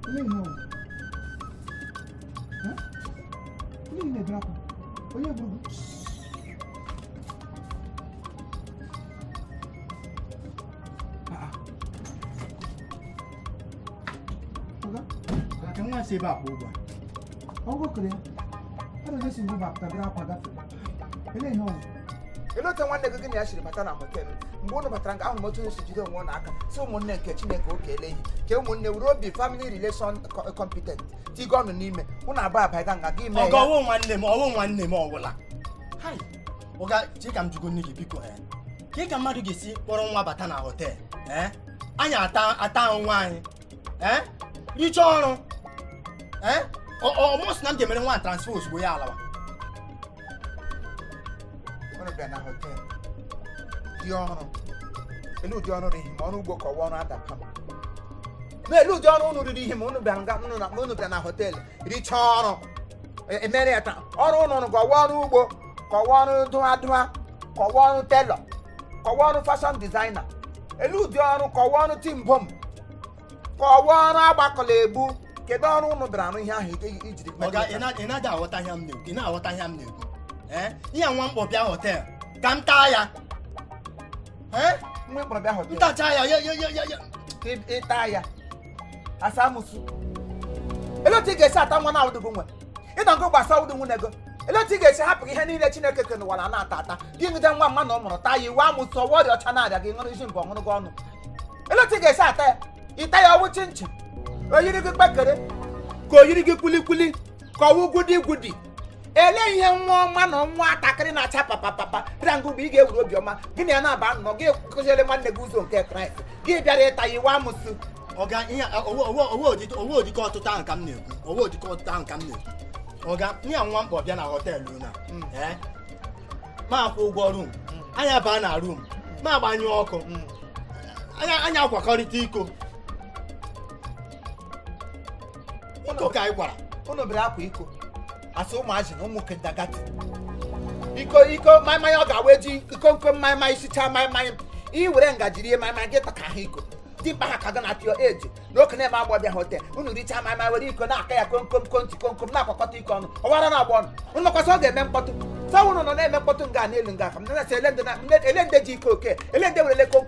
Olee ihe ọ bụ? Eh? Olee ihe na-ebere akwa? Onye gburu gị? Ah, ah. Ọga, Ka nwa si ebe a pụọ ugbu a. ọgwụ kere ya. Ọ na onye si ngụ bapụta bere akwa gafere. Olee ihe ọ bụ? Ele otu nwanne gị gị na ya siri bata na hotel? Mgbe ụnụ batara nga ahụ, m otu onye si jide onwe ụnụ aka, si ụmụnne nke Chineke oke ele ihe ke ụmụnne were obi family relation competent tigo ọnụ n'ime ụnụ abụọ abaiga nga gị mee Ọga, ya. ọwụ nwanne m, ọwụ nwanne m ọwụla. Hai, ọga, chi ka m jụgo nne gị, biko. Ee, ka ị ka mmadụ ga-esi kpọrọ nwa bata na hotel, ee, anyị ata ata onwe anyị, ee, richaa ọrụ, ee, ọmụsị na m ga-emere nwa transfer ozugbo ya alawa. Ụnụ bịa na hotel dị ọrụ, elu ụdị ọrụ riri ma ọrụ ugbo ka ọwa ọrụ adapa m na elu ụdị ọrụ ụnụ riri ihe ma ụnụ bịara nga ụnụ na ụnụ bịara na hotel richaa ọrụ, emere ya taa ọrụ ụnụ rụrụ ka ọwa ọrụ ugbo, ka ọwa ọrụ dụa dụa, ka ọwa ọrụ tailor, ka ọwa ọrụ fashion designer, elu ụdị ọrụ, ka ọwa ọrụ timbom, ka ọwa ọrụ agbakọla egbu. Kedu ọrụ ụnụ bịara arụ ihe ahụ ijiri Ọga, ị na-adị aghọta ihe m na-ekwu? Ị na-aghọta ihe m na-ekwu? Ee, ihe nwa mkpọ bịa hotel ka m taa ya, ee. Nwa ịkpọrọ bịa hotel? M tacha ya ya ya ya ya ya. Ka ịta ya asa amụsụ. Ele otu ị ga-esi ata nwa na-awụdịgo nwe ịnọ ngo gbasa awụdị nwunye go? Ele otu ị ga-esi hapụ ihe niile Chineke kere n'ụwa na na-ata ata gị ngide nwa mma na ọ mụrụ taa ya iwe amụsụ, ọwa ọrịa ọcha na-arịa gị, ṅụrụ isi mbọ ṅụrụ gị ọnụ? Ele otu ị ga-esi ata ya, ịta ya ọwụ chinchin, o yiri gị kpekere, ka o yiri gị kwulikwuli, ka ọwụ gwudi gwudi? Ele ihe nwa ọma na nwa atakịrị na-acha papapapa bịara ngụ mgbe ị ga-ewere obiọma gị na ya na-aba nnọọ, gị kụziere nwanne gị ụzọ nke Kraịst, gị bịara ịta ya iwe amụsụ? Ọga, ihe owo owo owo odike owo odike ọtụtụ ahụ ka m na-ekwu, owo odike ọtụtụ ahụ ka m na-ekwu. Ọga, ihe nwa mkpọ bịa na hotel na, ee, ma akwụ ụgwọ room, anya baa na room, ma agbanyụ ọkụ, anya akwakọrịta iko iko ka anyị gwara. Unu bịara akwa iko asị ụmụazị na ụmụ kindergarten iko iko maịmaị, ọ ga-awa eji iko nko maịmaị sichaa maịmaị, i were ngaji rie maịmaị gị taka ha iko. Dimkpa ha ka ga na atịọ eji na oke na-eme agbọ bịa hotel unu richaa maịmaị, were iko na-aka ya komkom konti komkom na-akwakọta iko ọnụ, ọwara na-agba ọnụ unu makwasị ọ ga-eme mkpọtụ sa unu nọ na-eme mkpọtụ nga n'elu nga ka m na-asị ele ndị ji iko oke, ele ndị werele komkom.